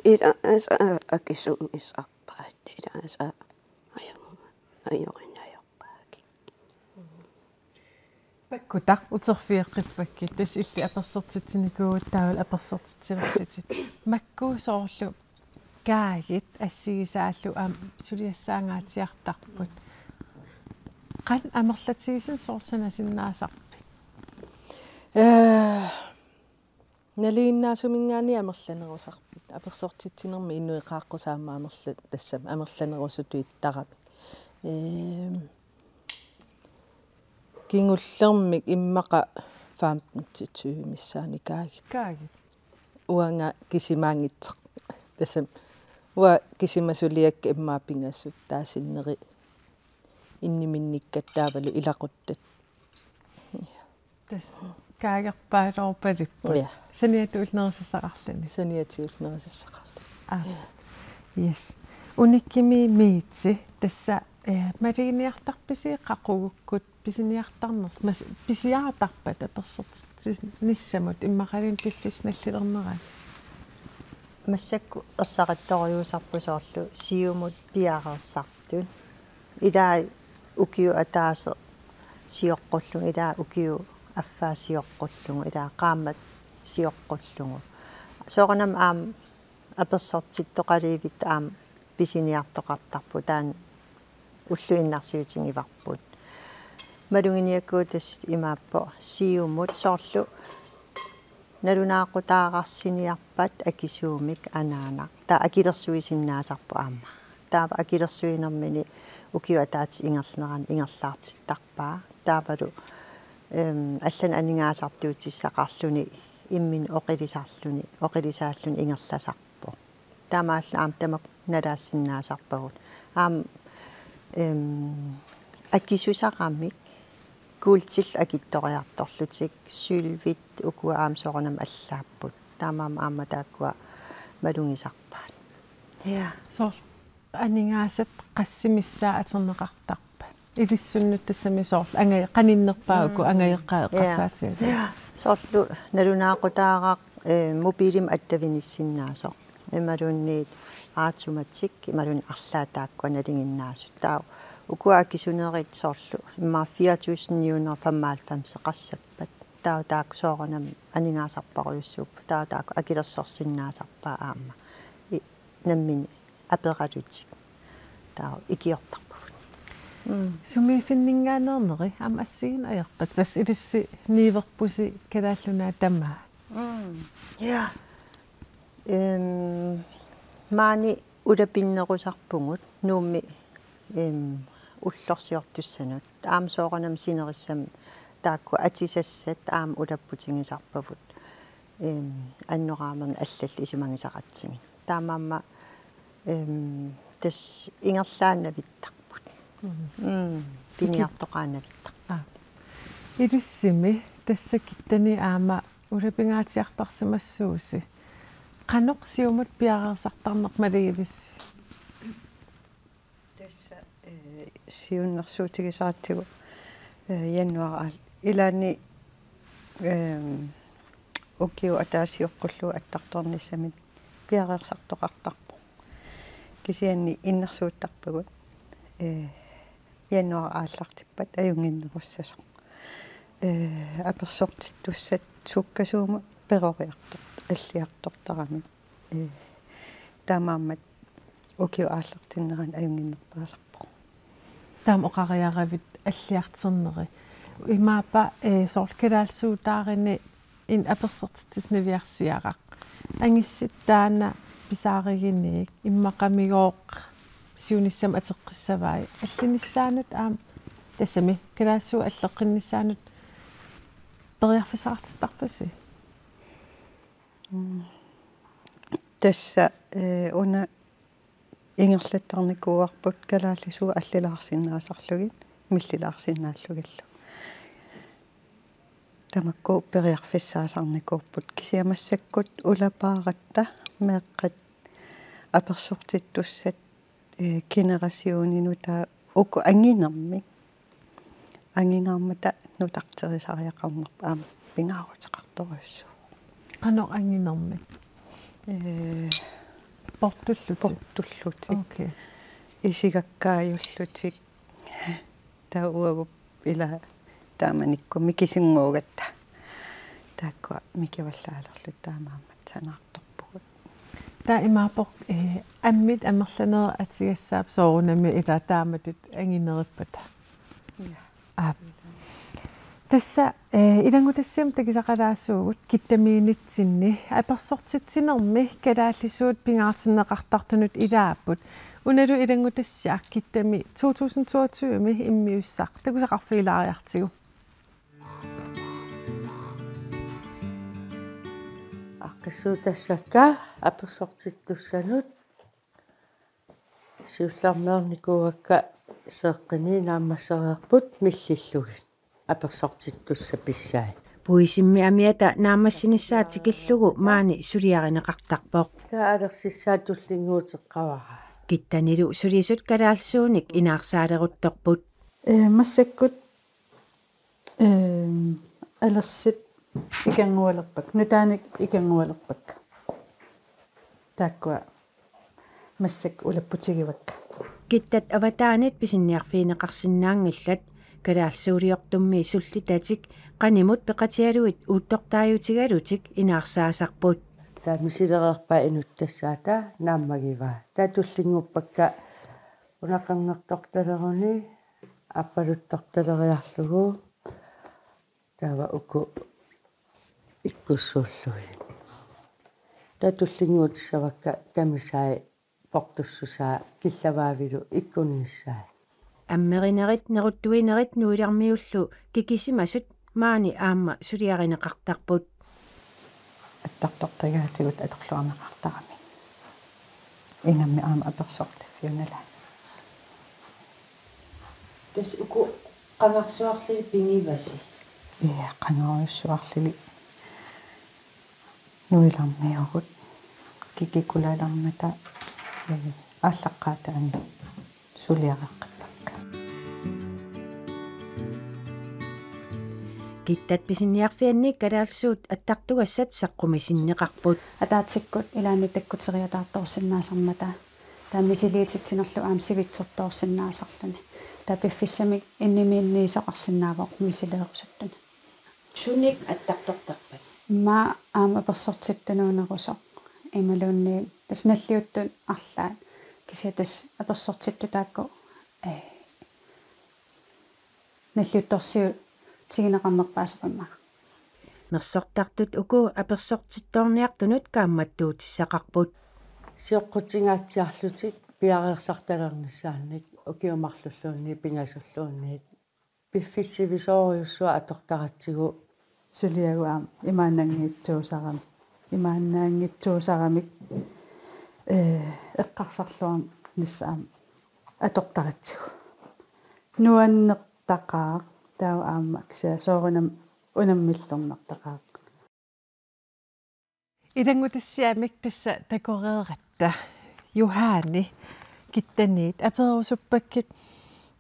ilaasa akisunngisarpaat, ilaasa ajoruma, ajoruma ajorpaakit. Pakkutaq uterfigeqqippakkit, tassa illit apersortitsinikuuvutit taavalu apersortitsilerlutit. Makku soorlu kaagit assigisaallu aamma suliassaangaatsiartarput. Qanoq amerlatigisumik soorlu sanasinnaasarpit? Eh, nalinginnaasuminngaanniit amerlanerusarput. Apersortitsinermi inuit qaaqqusaat aamma amerla-, tassami amerlanerusutut ittaramik. Ehm, kingullermik immaqa femten til tyve missaani kaagit. Kaagit. Uanga kisimaanngitsoq. Tassami uanga kisimasuliakka immaqa pingasut taava sinneri inniminnikkat taavalu ilaquttat. Tassa kaagerpaaloorpalipput. Ja. Saniatigut nerisassaqarluni. Saniatigut nerisassaqarluni. Aa. Ja. Yes. Unikkimi Miiti, tassa, eh, maluginiartarpisi qaqugukkut pisiniartarnersoq, mas-, pisiariartarpat apersortitsinissamut immaqaluunniit piffissaq nallilernerani? Massakkut ersarittorujussuusarput soorlu siumut piareersartut. Ilaa ukiup ataaseq sioqqullugu, ilaa ukiup affaa sioqqullugu, ilaa qaammat sioqqullugu. Soorunami aamma apersortittoqalivittut aamma pisiniartoqartarput, taanna ulluinnarsiutigivarput. Maluginiakkagut tassa imaappoq siumut soorlu nalunaaqutaararsiniarpat akisuumik anaanaq. Taava akilersuisinnaasarpoq aamma. Taava akilersuinermini ukiup ataatsip ingerlanerani ingerlaartittarpaa. Taavalu, em, allanik aningaasartuutissaqarluni imminut oqilisarluni, oqilisaalluni ingerlasarpoq. Taamaalilluni aamma tamakku nalaassinnaasarpagut. Aamma, em, akisusaramik kuultillu akitsoriartorlutik, sølvit ukua aamma soorunami allaapput. Taamaammat aamma taakkua malugisarpaat. Ja. Soorlu aningaasat qassit missaat atorneqartarpat? Ilissinnut tassami soorlu angajo-, qaninnerpaat uku. Mm. Angajoqqaat. Ja. Eqqarsaatigalugu. Ja. Soorlu nalunaaqutaaraq, eh, mobilimik attavigiissinnaasoq. Imaluunniit automatik, imaluunniit arlaat taakkua nalinginnaasut. Taava ukua akisunerit soorlu immaqa fire tusind ni hundrede femoghalvfems-eqassappat. Taava taakku soorunami aningaasarparujussuupput. Taava taakku akilersorsinnaasarpaat aamma. I-, nammineq aperalutik. Taava ikiortarpagut. Mm. Sumiiffinninngaanneerneri aamma assigiinngitsorpassuit. Tassa ilissi niuerpusi Kalaallit Nunaat tamaat. Mm. Ja. Em, maani ulapinnerusarpugut Nuummi, em, ullorsiortussanut. Aamma soorunami sinerissami taakku atisassat aamma ulapputigisarpavut. Em, annoraamernit allallu isumagisaqaratsigit. Taamaammat, em, tassa ingerlaannavittarput. Mm. Mm, piniartoqaannavittarput. Aa. Ilissimi tassa Kittani aamma ulapingaatsiartarsimassuusi. Qanoq siumut piareersartarneq malugivisi? Tassa, eh, siunnersuutigisaratsigu, eh, januar aal-, ilaanni, ehm, ukioq ataasioqqullugu attartornissamik piareersartoqartarpoq. Kisianni innersuuttarpagut, eh, januar aallartippat ajunnginnerussasoq. Eh, apersortittussat sukkasuumik peroriartor-, alliartortaramik. Eh, taamaammat ukioq aallartinnerani ajunnginnerpaasarpoq. Taama oqariaravit alliartorneri. Imaappa, eh, soorlu kalaallisuutaarini in apersortitsisut niviarsiaraq. Angissit taanna pisaariginiuk immaqamigooq siunissami ateqqissavai. Allinissaanut aamma tassami kalaallisuut alleqqinnissaanut periarfissaqartittarpisi? Mm. Tassa, eh, una ingerlattarnikuuarput kalaallisuut allilaarsinnaasarlugit, millilaarsinnaallugillu. Tamakku periarfissaasarnikuupput kisianni massakkut ulapaaratta meeqqat apersortittussat, eh, generationinut taava uku anginermik. Angingaarmata nutarterisariaqarnerput aamma pingaaruteqartorujussuuvoq. Qanoq anginermik? Eh, portullutik. Portullutik. Okay. Isigakkaajullutik. Taava uagut ila taamanikkut mikisunnguugatta. Taakkua mikivallaalerlutik taamaammat sanaartorpugut. Taava imaappoq, eh, ammit amerlanerit atugassaapput soorunami ila taamatut anginerippata. Ja. Aap. Tassa, eh, ilanngutassiami takusaqalaassuugut Kittamiinnitsinni apersortitsinermi kalaallisuut pingaartinneqartartunut ilaapput. Unalu ilanngutassiaq Kittami to tusind toogtyve-mi immiussaq takusaqarfigilaariartigu. Aaqqissuutassakka apersortittussanut siullermeernikuuakka seeqqinii naammassereerput millillugit apersortittussat pissai. Puisimmi amiata naammassinissaa tikillugu maani suliarineqartarpoq. Taava alersissaat tullinnguuteqqavara. Kittanilu sulisut kalaallisuunik inaarsaaleruttorput. Eh, massakkut, ehm, alersit ikanngualerpakka, nutaanik ikanngualerpakka. Taakkua massakkut ulapputigivakka. Kittat avataanit pisiniarfigineqarsinnaanngillat, kalaallisuuliortummi sullitatik qanimut peqatigalugit uuttortaajutigalutik inaarsaasarput. Taava misilereerpaat inuttassaata naammagivaa. Taava tullinnguppakka una qernertortaleruni aappaluttortaleriarlugu. Taava uku ikkussuullugit. Taava tullinnguutissavakka kamisai portussusaa killavaavilu ikkunnissaat. Ammerinerit neruttuinerit nuilermiullu kikisimasut maani aamma suliarineqartarput. Attartortagaatigut atorluarneqartarami. Ingammik aamma apersortaffiup nalaani. Tassa uku qangarsuarli pigivasi? Ja, qangarsuarli nuilermiugut kikikulalermata, eh, aallaqqaataani suliareqqippakka. Kittat pisiniarfianni kalaallisuut attartugassat saqqumisinneqarput. Ataatsikkut ilaanni takkuteriataartoorsinnaasarmata. Taava misiliititsinerlu aamma sivitsortoorsinnaasarluni. Taava piffissamik innimiinniisoqarsinnaavoq misileerusuttuni. Sunik attartortarpat? Immaqa aamma apersortittunuunerusoq imaluunniit tassa nalliuttut arlaat, kisianni tassa apersortittut taakku, ee, nalliuttorsiutigineqarnerpaasoq immaqa. Mersortartut uku apersortittoorniartunut kaammattuutissaqarput. Sioqqutingaatsiarlutik piareersartalernissaannik ukiut marlulluunniit pingasulluunniit piffissaq sivisoorujussuaq atortaratsigu. Suliagut aamma imaannaanngitsuusarami-, imaannaanngitsuusaramik, ee, eqqarsarluarnissaa aamma atortaratsigu. Nuannertaqaaq, taava aamma kisianni soorunami unammillernartaqaaq. Ilanngutassiamik tassa takoreeratta Johanne Kittaniit aperusuppakkit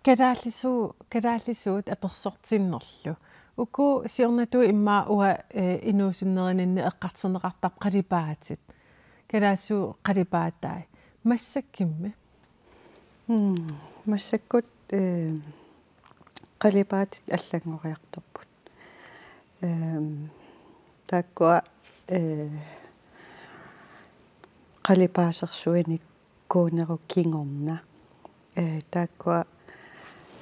kalaallisuu-, kalaallisuut apersortinnerlu. Uku siornatigut immaqa uanga, eh, inuusunneruninni eqqartorneqartarput qalipaatit. Kalaallisuut qalipaatai. Massakkumi? Mm, massakkut, eh, qalipaatit allanngoriartorput. Ehm, taakkua, eh, qalipaasersuinikuunerup kingorna. Eh, taakkua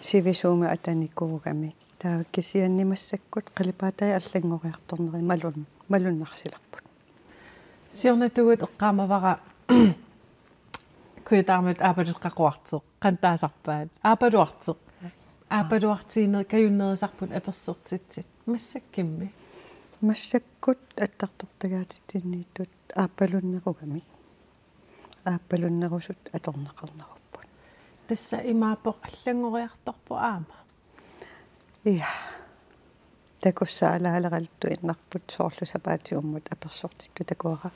sivisuumik atanikuugamik. Taava kisianni massakkut qalipaatai allanngoriartornerit malun-, malunnarsilerput. Siornatigut eqqaamavara kujataamik aapaluleqqaquartoq, qanoq taasarpaat? Aapaluartoq. Aapaluartiginerit kajunnerisarput apersortitsit. Massakkumi? Massakkut attartortagaatitsinniittut aappalunnerugamik. Aappalunnerusut atorneqarnerupput. Tassa imaappoq allanngoriartorpoq aamma? Ja. Takussaalaaleraluttuinnarput soorlu sapaatip-akunnera apersortittut takuara.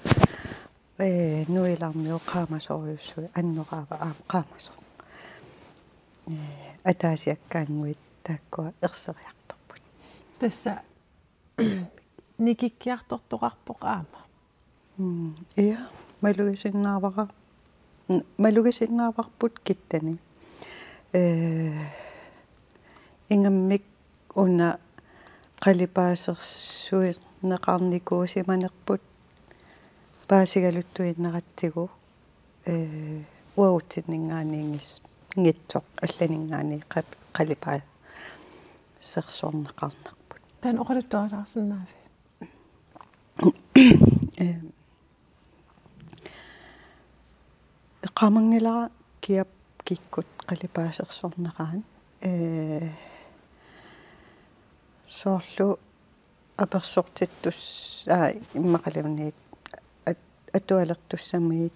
Ee, nuilarmiut qaamasorujussuit, annoraava aamma qaamasoq. Ee, ataasiakkaannguit taakkua erseriartorput. Tassa nikikkiartortoqarpoq aamma. Mm, ja, malugisinnaavara-, mm, malugisinnaavarput Kittani. Ee, ingammik una qalipaasersuineqarnikuusimanerput paasigaluttuinnaratsigu, ee, uagutsinninngaanniit ngis-, ngitsoq allaninngaanniit qap-, qalipaasersorneqarnerput. Taanna oqaluttualaarsinnaaviuk? Ee, eqqaamanngilara kiap kikkut qalipaasersorneraat. Ee, soorlu apersortittus-, aa, immaqaluunniit at-, atualertussamigit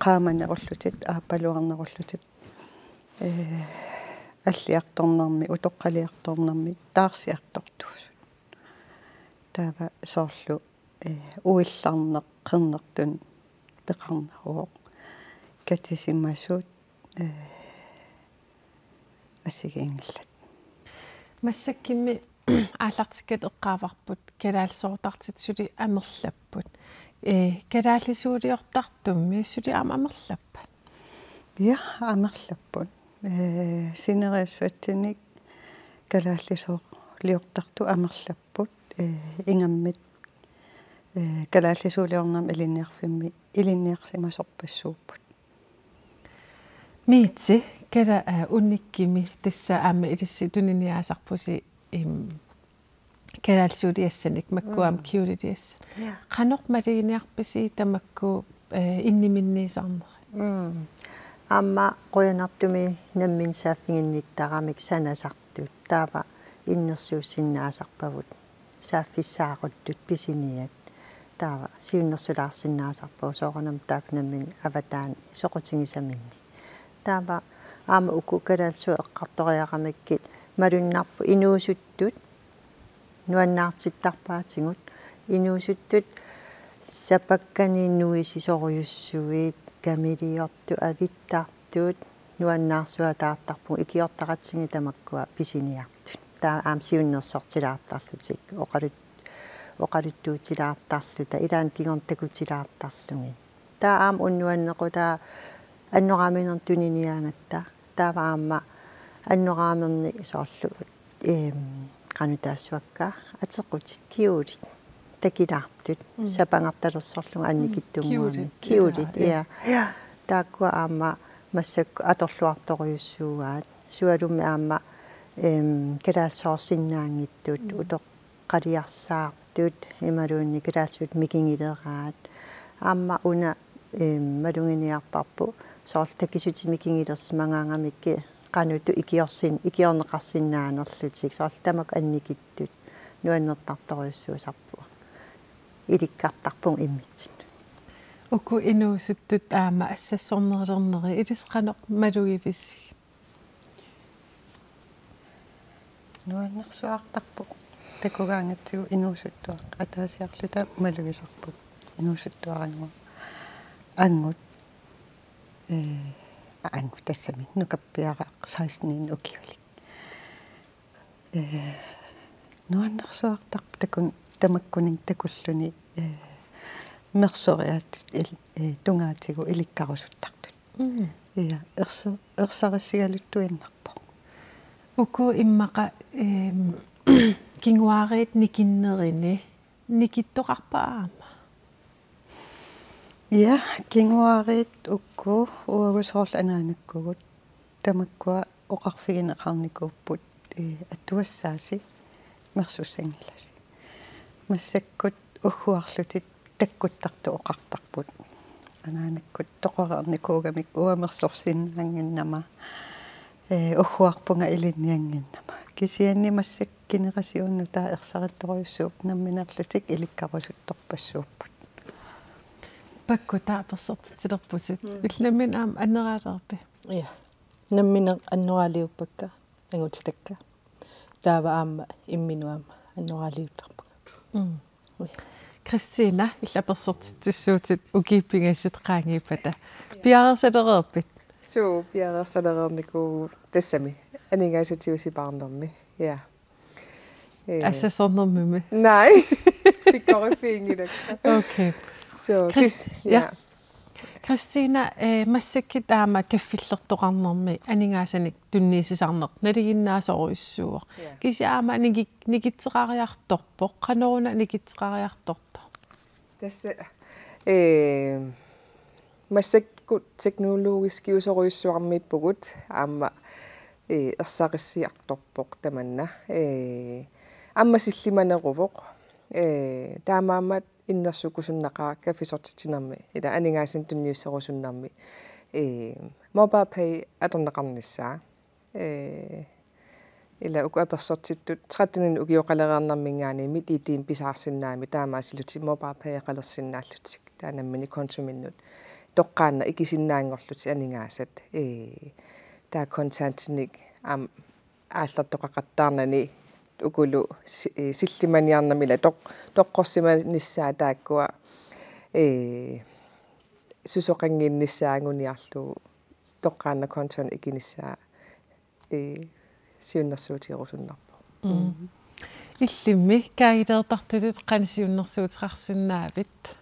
qaamanerullutik, aappaluarnerullutik, ee, alliartornermik, utoqqaliartornermik, taarsiartortuusut. Taava soorlu, ee, uillarneq qernertunik peqarneruvoq. Katisimasut, ee, assigiinngillat. Massakkumi aallartikkatit eqqaavarput kalaallisoortartut suli amerlapput. Ee, kalaallisuuliortartummi suli aamma amerlappat? Ja, amerlapput. Ee, sinerissatsinnik kalaallisuuliortartut amerlapput. Ee, ingammik, ee, kalaallisuuliornermi ilinniarfimmi ilinniarsimasorpassuupput. Miitsi, kala-, aa, unnikkimi tassa aamma ilissi tuniniaasarpusi, im, kalaallisuuliassanik, makkua aamma, mm, kjoleliassanik. Ja. Qanoq maluginiarpisi tamakku, ee, inniminniisarnerit? Mm. Aamma qujanartumik nammineq saaffiginnittaramik sanasartut. Taava innersuussinnaasarpagut. Saaffissaaruttut pisiniat. Taava siunnersulaarsinnaasarpagut soorunami taakku nammineq avataani soqutigisaminnik. Taava aamma uku kalaallisuut eqqartoriaramikkit malunnarpoq inuusuttut nuannaartittarpaatigut. Inuusuttut sapakkani nuisisorujussuit, kamiliortut, avittartut, nuannaarsuataartarpugut, ikiortaqatigiit tamakkua pisiniartut. Taava aamma siunnersortilaartarlutik, oqalut-, oqaluttuutilaartarluta, ilaanni kingorna takutilaartarlugit. Taava aamma unnuanequ taava annoraaminernik tuniniaagatta. Taava aamma annoraamernik soorlu, eem, qanoq taassuakka, atequtit, kjolit takilaartut, mm, sapangartalersorlunga annikitsunnguamik. Mm, kjolit, kjolit, ja, ja. Ja. Taakkua aamma massakkut atorluartorujussuugaat. Sualummik aamma, em, kalaallisoorsinnaanngitsut, mm, utoqqaliarsaartut, imaluunniit kalaallisut mikigileraat. Aamma una, em, maluginiarparput, soorlu takisutit mikigilersimagaangamikku qanoq ikiorsin-, ikiorneqarsinnaanerlutik, soorlu tamakku annikittut, nuannertartorujussuusarpunga. Ilikkartarpunga immitsinnut. Uku inuusuttut aamma assassornerulernerit ilissi qanoq malugivisigit? Nuannersuartarpoq. Takugaangatsigu inuusuttuaq, ataasiarluta malugisarput inuusuttuarannguaq. Angut, ee, angut tassami nukappiaraq seksten ukiulik. Ee, nuannersuartarpoq takun-, tamakkuninnga takulluni, ee, mersoriaatsik il-, ee, tungaatigut ilikkarusuttartut. Mm. Ja, ersa-, ersarissigaluttuinnarpoq. Uku immaqa, em, kinguaariit nikinnerini nikittoqarpa aamma? Ja, kinguaariit uku uagut soorlu anaanakkugut tamakkua oqarfigineqarnikuupput, ee, attuassaasi mersussanngilasi. Massakkut ugguarlutik takkuttartut oqartarput. Anaanakkut toqoreernikuugamik uanga mersorsinnaannginnama, ee, ugguarpunga ilinniannginnama. Kisianni massakkut generationit taava ersarittorujussuupput, nammineerlutik ilikkarusuttorpassuupput. Pakkutaq apersortitsilerputit. Mm. Illit nammineq aamma anneraalerpit? Ja. Nammineq annoraaliuppakka, angutitakka. Taava aamma imminut aamma annoraaliuttarpunga. Mm. Ui. Kristina, illit apersortitsissuutit ukiut pingasut qaangiuppata. Piareersalereerpit? Suu, piareersalereernikuuvugut tassami. Aningaasatigut sipaarnermi. Ja. Ee. Assassornermimi? Nej. Pikkoriffiginngilakka. Okay. Så, Chris, kis-, ja. Ja. Kristina, eh, massakkut aamma kaffillertoqarnermi aningaasanik tunniussisarneq nalinginnaasorujussuuvoq. Ja. Kisianni aamma niki-, nikitseqariartorpoq, qanoruna nikitseqariartortoq? Tassa, eh, massakkut teknologiskiusorujussuarmiippugut, aamma, eh, ersarissiartorpoq tamanna. Eh, aamma sillimaneruvoq. Eh, taamaammat innersuukkusunnaqaaq kaffisortitsinermi, ila aningaasanik tunniusserusunnermi, ee, MobilePay atorneqarnissaa. Ee, ila uku apersortittut tretteninik ukioqalereernerminngaanniit MitID-mik pisaarsinnaammat taamaasillutik MobilePayeqalersinnaallutik. Taava nammineq kontominnut toqqaannaq ikisinnaanngorlutik aningaasat. Ee, taava kontantinik aamma aallartoqaqattaarnani ukulu si-, eh, sillimaniarnermi ila toq-, toqqorsimanissaat taakkua, eh, susoqannginnissaa anguniarlugu toqqaannaq kontonik ikinissaa, eh, siunnersuutigerusunnarpoq. Mm. Mm. Illimmi kaagileertartutut qanoq siunnersuuteqarsinnaavit?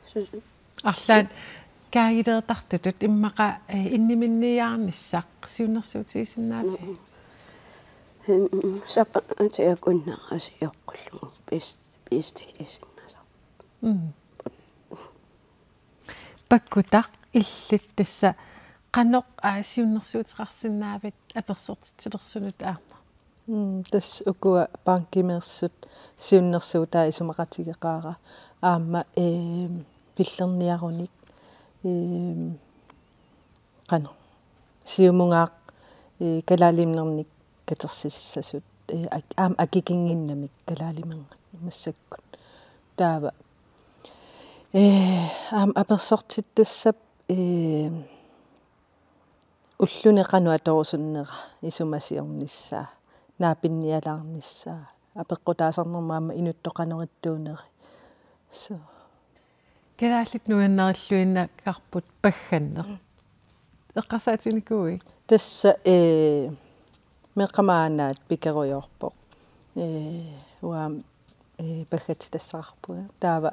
Sus-, arlaat kaagileertartutut immaqa, eh, inniminniiaarnissaq siunnersuutigisinnaaviuk? Mm. Em, sapaatiakunnaasiorqullugu pis-, pistiilisinnaasarput. Mm. Pakkutaq illit tassa qanoq, aa, siunnersuuteqarsinnaavit apersortitsilersunut aamma? Mm, tassa ukua bankimeersut siunnersuutaa isumaqatigeqaara aamma, eem, pillerniarunik, eem, qanoq, siumungaaq, ee, kalaalimernik katersissasut, ee, ak-, aamma akikinnginnamik kalaalimerngit massakkut. Taava, ee, aamma apersortittussap, ee, ulluni qanoq atorusunnera isumasiornissaa, naapinnialaarnissaa, apeqqutaasarnermut aamma inuttoqanorittuuneri. So. Kalaallit nuannarilluinnarput pagganneq. Mm. Eqqarsaatiginikuuiuk? Tassa, ee, meeqqama aanaat pikerujoorpoq. Ee, uanga, ee, paggatitassavarpunga. Taava,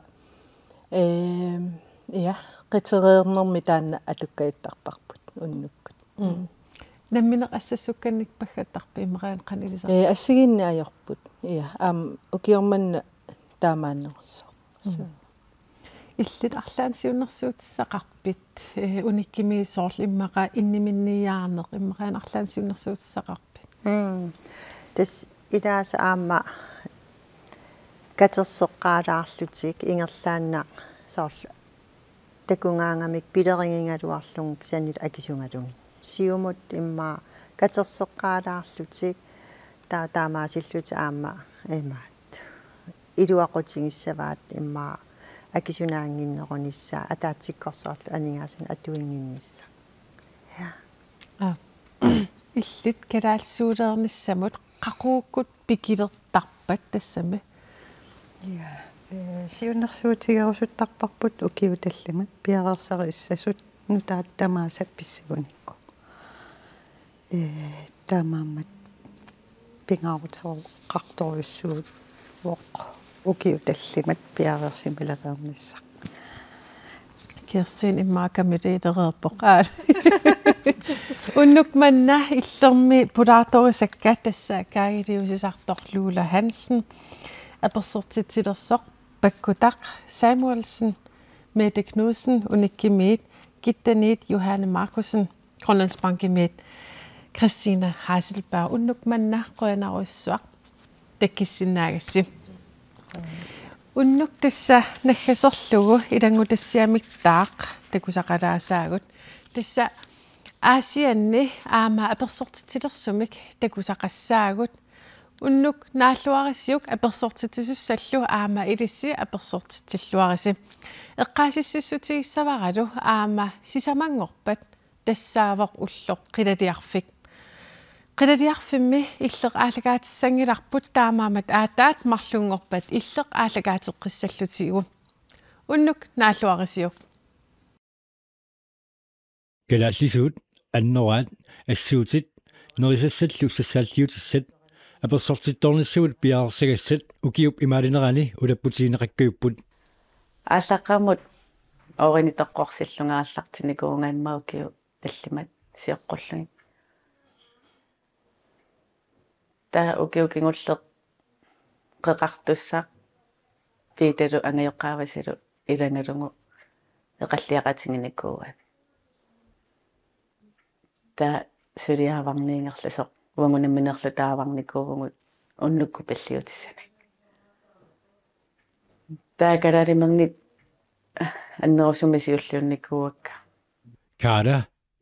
ee, ja, qitereernermi taanna atukkajuttarparput unnukkut. Mm. Nammineq assassukkannik paggattarpit imaluunniit qanoq ilisar? Ee, assigiinneq ajorput. Ja, aamma ukioq manna taamaannerussooq. Mm. Illit arlaannik siunnersuutissaqarpit, ee, Unikkimiit soorlu immaqa inniminniiaarneq, imaluunniit arlaannik siunnersuutissaqarpit? Mm. Tassa ilaasa aamma katerseqqaalaarlutik ingerlaannaq soorlu takugaangamik pilerigigaluarlugit sanilu akisugalugit. Siumut immaqa katerseqqaalaarlutik ta-, taamaasillutik aamma imaat iluaqutigissavaat immaqa akisunaannginnerunissaa ataatsikkorsuarlu aningaasanik atuinnginnissaq. Ja. Aa. Illit kalaallisuuleernissamut qaqugukkut pikilertarpat tassami? Ja, ee, siunnersuutigerusuttarparput ukiut tallimat piareersarissasut nutaat tamaasa pissagunikku. Ee, taamaammat pingaaruteqartorujussuuvoq ukiut tallimat piareersimalereernissaq. Kirsten immaqa kamililereerpoq. Aa. Unnuk manna Illermi pulaartorisakka tassa Kaagiliusisartoq Lula Hansen, apersortitsilersoq Pakkutaq Samuelsen, Mette Knudsen Unikkimiit, Kittaniit Johanne Markussen, Grønlandsbankimiit Christine Hasselberg. Unnuk manna qujanarsuaq takkisinnaagassi. Unnuk tassa naggaserlugu ilanngutassiamittaaq takusaqalaasaagut. Tassa Aasianni aamma apersortitsilersumik takusaqassaagut. Unnuk naalluarisiuk apersortitsisussallu aamma ilissi apersortitsilluarisi. Eqqaasitsissutigissavaralu aamma sisamanngorpat tassaavoq ulloq qilaliarfik. Qilaliarfimmi Illeq aallakaatissanngilarput, taamaammat aatsaat marlunngorpat Illeq aallakaateqqissallutigu. Unnuk naalluarisiuk. Kalaallisuut, annoraat, assuutit, nerisassallu sassaalliutissat, apersortittoornissamut piareersagassat ukiup imaalinerani ulapputigineqakkajupput. Aallaqqaammut oorinitoqqorsillunga aallartinnikuuvunga immaqa ukiut tallimat sioqqullugit. Taava ukioq kingulleq qeqartussaq Piitalu angajoqqaavasilu ilagalugu eqalliaqatiginikuuaat. Taava suliaavarneq ingerlasoq uagut nammineerluta aavarnikuuvugut unnukkut palliutissanik. Taava kalaalimerngit annerusumik siulliunnikuuakka. Kaala,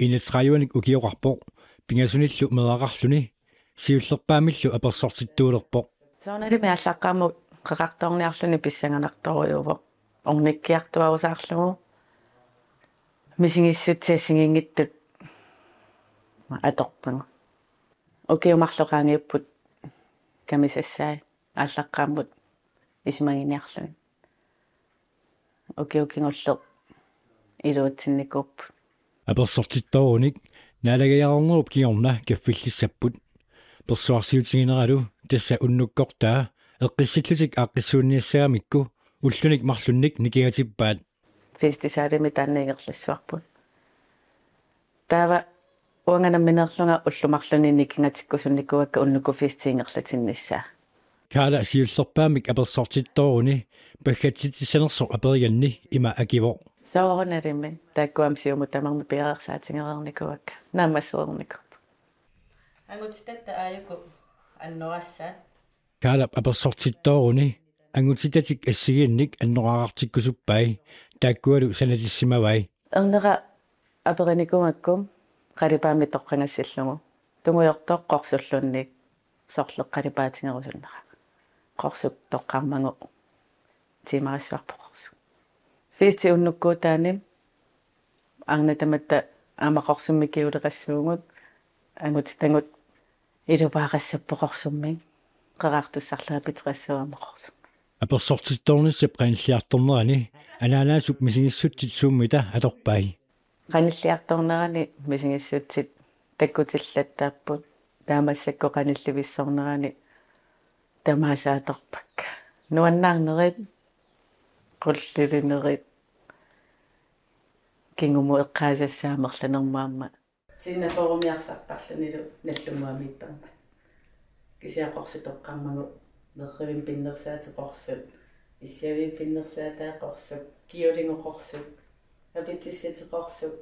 enogtredivenik ukioqarpoq, pingasunillu meeraqarluni, siullerpaamillu apersortittuulerpoq. Soorunalimi aallaqqaammut qeqartoorniarluni pissanganartorujuuvoq. Ornikkiartuaarusaarlugu misigissutsit assigiinngitsut atorpagut. Ukiut marluk qaangiupput kamisassai aallaqqaammut isumaginiarlugit. Ukioq kingulleq iluatsinnikuupput. Apersortittoorunik naalagajareernerup kingorna kaffillissapput. Persuarsiutigineralu tassa unnukkortaa eqqissillutik aaqqissuunniassagamikku ullunik marlunnik nikingatippaat. Festivalimi taanna ingerlassuarput. Taava uanga nammineerlunga ullut marluk nikingatikkusunnikuuakka unnukkut festi ingerlatinnissaa. Kaala siullerpaamik apersortittooruni paggatsitsissanersoq aperiganni ima akivoq. Soorunalimi taakkua aamma siumut tamarmik piareersaatigereernikuuakka. Naammassereernikuupput. Angutitatta aajuku annorassaat. Kaalap apersortittooruni angutitatik assigiinnik annoraaqartikkusuppai taakkualu sanatissimavai. Ernera aperinikuugakku qalipaammik toqqagassillugu tungujortoq qorsulluunniit sorleq qalipaatigerusunnera. Qorsuk toqqarmagu tiimarissuarpoq qorsuk. Festi unnukkuutaani arnat tamatta aamma qorsummik kingulleqassuugut angutitagut ilupaaqassappoq qorsummik qeqartussarlunga piteqassuugut aamma qorsuk. Apersortittoornissap qanilliartornerani anaanaasup misigissutsit suummita atorpai. Qanilliartornerani misigissutsit takkutillattaapput taava massakkut qanillivissornerani tamaasa atorpakka. Nuannaarnerit, qullilinerit, kingumut eqqaasassaa amerlanermut aamma. Sinna foorumiarsartarlunilu Nagdlunguamiittarmat. Kisianni qorsuk toqqammagu, nerrivimmi pinnersaatit qorsut, issiavimmi pinnersaatai qorsut, kjolingu qorsuk, apitsissutit qorsut,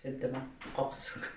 suut tamaat qorsuk.